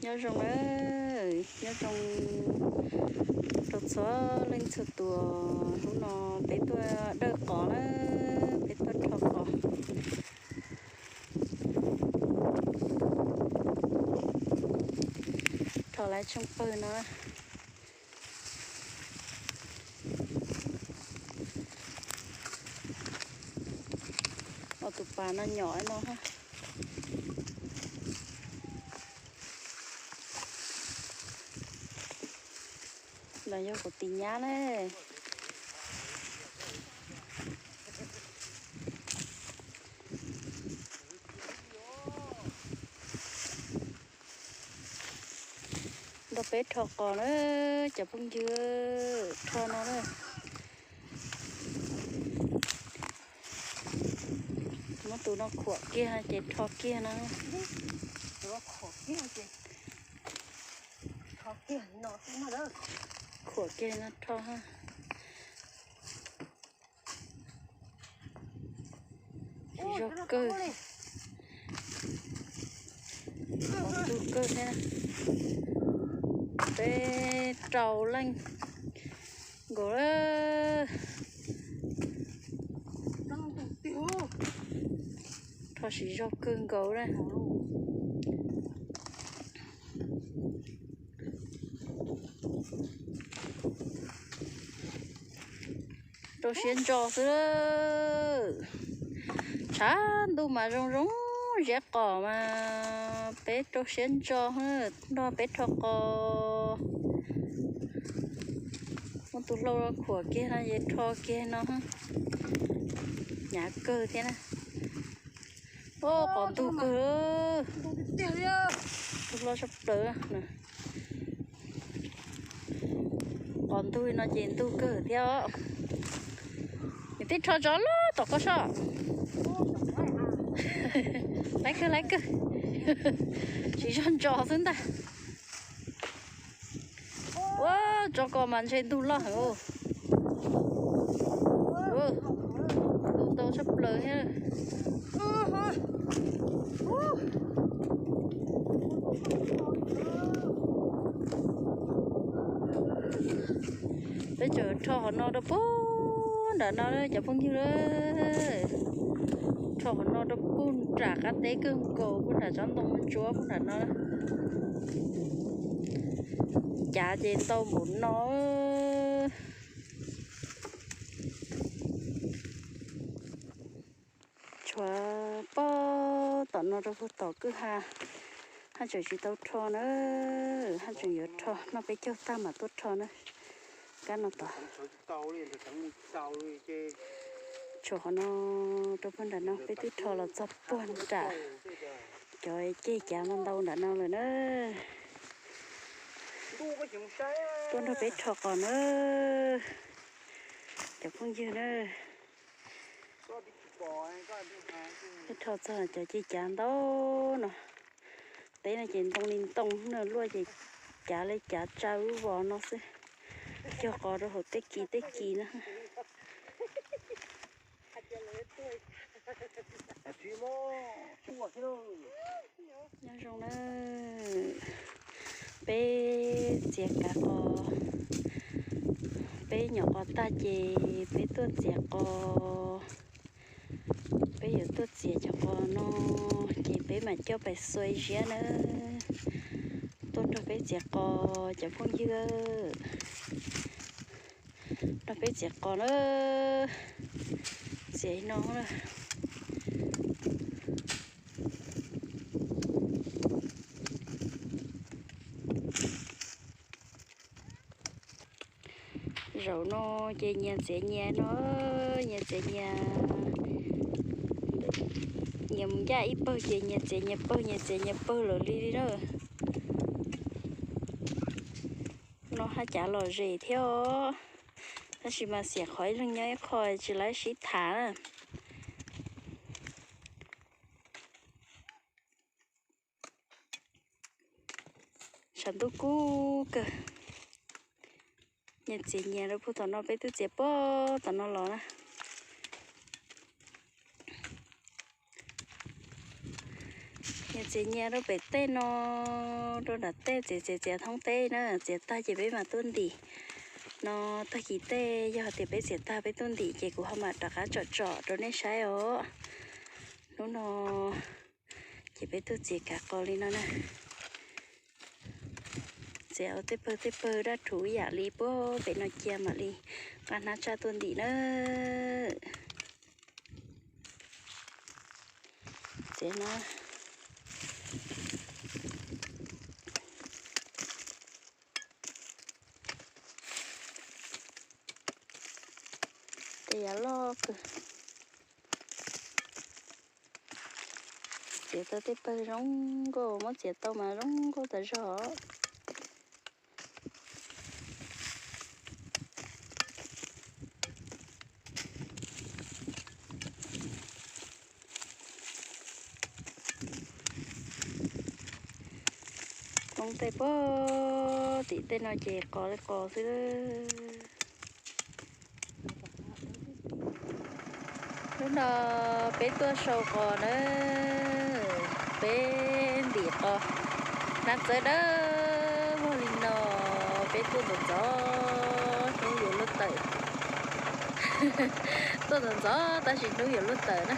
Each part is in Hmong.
Nyob zoo na, nyob zoo rau txhua leej txhua tus. Hnub no peb tuaj dawj qos na, peb tuaj rho qos. Rho lawm tsheej pawg no. Ua tus pas no nyom no. Los yog kuv tis nyab ne. Nrog peb rho qos na, cov phooj ywg, rho no na. Muab tus no khuam kiag ces rho kiag no. Khuam kiag no rho. Tsis zoo kawg. Ntug kawg thiab. Peb rau leej nkaus lawm. Rho siv zog kawg nkaus na. Rau siab ntso xwb. Tshav ntuj mas zoo zoo, ziab qos mas peb rau siab ntso, nrog peb rho qos. Muab tus hlau khuam kiag no ces rho kiag no. Hnyav kawg thiab na. Qos ntug kawg. Ntug loj tshaj plaws. Qos ntug no ces ntug kawg thiab os. Nws twb rho tso lawm tom koj soj. Laiv kawg laiv kawg. Siv zog ntso xwb ntag. Ua, tso kos mas ntshe ntug loj heev. Ntug ntau tshaj plaws thiab. Peb tseem rho qhov no rau puag nram no cov phooj ywg. Rho qhov no rau puag nram qab teb kawg nkaus, puag nram tsob ntoo ntsuab puag nram no. Cav ces ntau npaum no. Tshuav pob tom no rau puag tom kwj ha, haj tseem tsis tau rho na, haj tseem yuav rho, noj peb caug tag mam tuaj rho na. Kab no tod. Tshuav qhov no rau puag nram no, peb twb rho los txog puag nram cov ceg cav ntau ntau nram no lawm na. Tuaj nrog peb rho qos na, cov phooj ywg na. Peb rho txog cov ceg cav ntau no. Teb no ces ntoo li ntoo no, luaj ces cav li cav tsaws vos no xwb. Cog qos rau hauv tej kis tej kis no. Nyob zoo na, peb txiav kav qos, peb nyom qos tag ces peb tuaj txiav qos. Peb yuav tuaj txiav cov qos no ces peb mam coj pais xuas ziab na. Tuaj nrog peb txiav qos cov phooj ywg, nrog peb txiav qos na. Txiav no na. Zaum no ces nyias txiav nyias no, nyias txiav nyias, nyias mus ncaj ib pawg ces nyias txiav nyias pawg, nyias txiav nyias pawg lawm li li na. No haj cav lom zem thiab os, tab sis mas xiam qhov ib leeg nyob ib qho tsis laib sib tham na. Tshav ntuj kub kawg. Nyias txiav nyias rau puag tom no, peb twb txiav puag tom no los na. Nyias Txiav nyias rau pem tej no, rau nram tej txiav txiav txiav thoob teb na, txiav tag ces peb mam tuaj ntim no. Tag kis tej yog tias peb txiav tag peb tuaj ntim ces kuv ho mam rov qab tsom tsom rau nej saib os. Hnub no ces peb tuaj txiav kav qos li no na. Txiav ua tej pawg tej pawg daj rhuv ib yam li puag pem no cia mam li nqa hnab tsaj tuaj ntim na. Txiav no, tej yav loj kawg. Txiav tau tej pawg zoo nkauj, muab txiav tau mas zoo nkauj tas zog. Hmoob tej puag tim tej no ces qos li qos xwb. Hnub no peb tuaj sau qos na, peb ntim qos, hnab txawb dawb vog li no, peb tuaj ntxov ntxov hnub yuav luag tawm. Tuaj ntxov ntxov tab sis hnub yuav luag tawm na,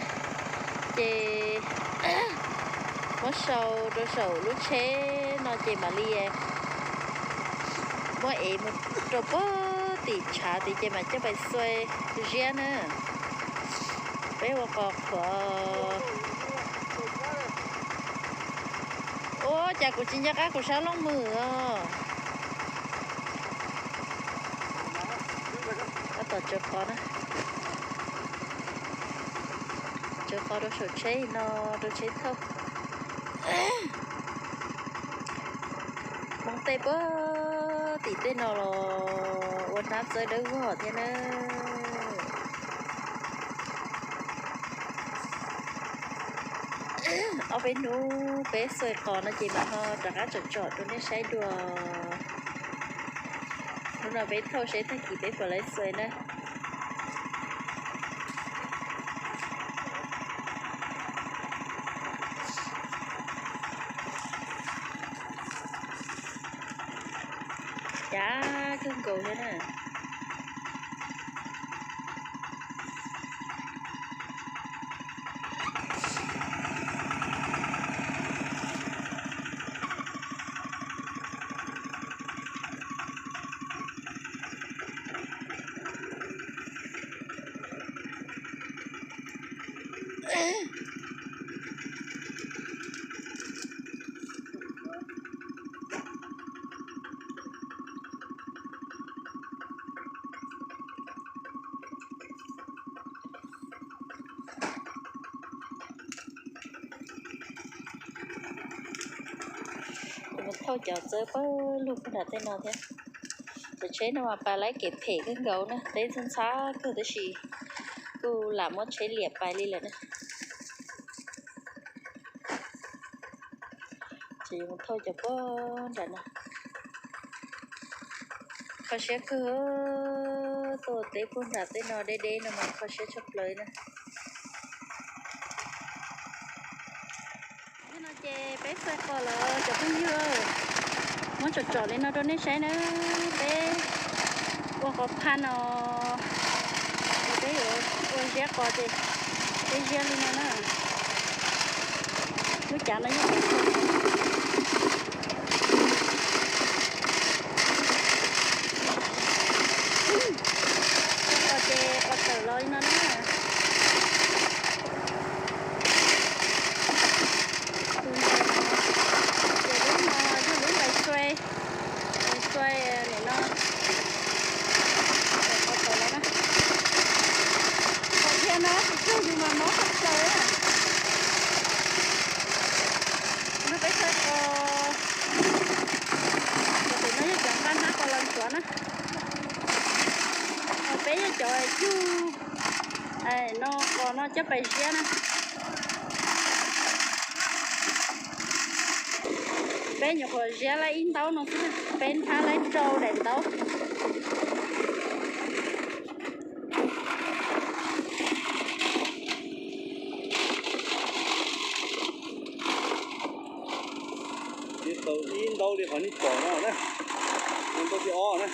ces muab sau rau saum lub tsheb no ces mam li muab ev mus rau puag tim tshav tid ces mam coj pais xuas ziab na. Peb ua qos qhuav. Ua cas kuv tsis nco qab kuv sab looj mws os. Tab tom tsaws qos na, tsaws qos rau saum tsheb no, rau tsheb thauj. Hmoob tej puag tim tej no los ua hnab txawb dawb vog thiab na. Ob peb hnub peb xuas qos no ces mam ho rov qab tsom tsom rau nej saib dua. Hnub no peb thauj seb tag kis peb puas laib xuas na. Cav kawg nkaus thiab na. Kuv mus thauj cov txawb pawg lug puag nram tej no thiab. Cov tsheb no mas pais laib kev phem kawg nkaus na, teb ntxhab ntxhab kawg tab sis kuj lam muab tsheb liam pais li lawm na. Ces yuav mus thauj cov puag nram no. Kho siab kawg, tuaj teb puag nram tej no deb deb no mas kho siab tshaj plaws na. Nim no ces peb xuas qos lawm cov phooj ywg, muab tsom tsom li no rau nej saib na. Peb ua qos phaj no, peb yuav ua ziab qos ces peb ziab li no na. Lub cav no yeej qos ces qos tawm los li no na. Tus ntawm no ces lub no yog lub ntais xuai, ntais xuai nim no. Qos tawm los na. Qos tiag no tsis tsuag yus mas mob tshaj plaws. No peb xuas qos, cov pem no yog cov nqa hnab qos los ntxuav na. Peb yog cov cug no qos no coj pais ziab na. Peb nyuam qhuav ziab laib ib ntaub no xwb, peb hnab laib rau daim ntaub. Ntau li qhov nej pom no na, ntau li ob na.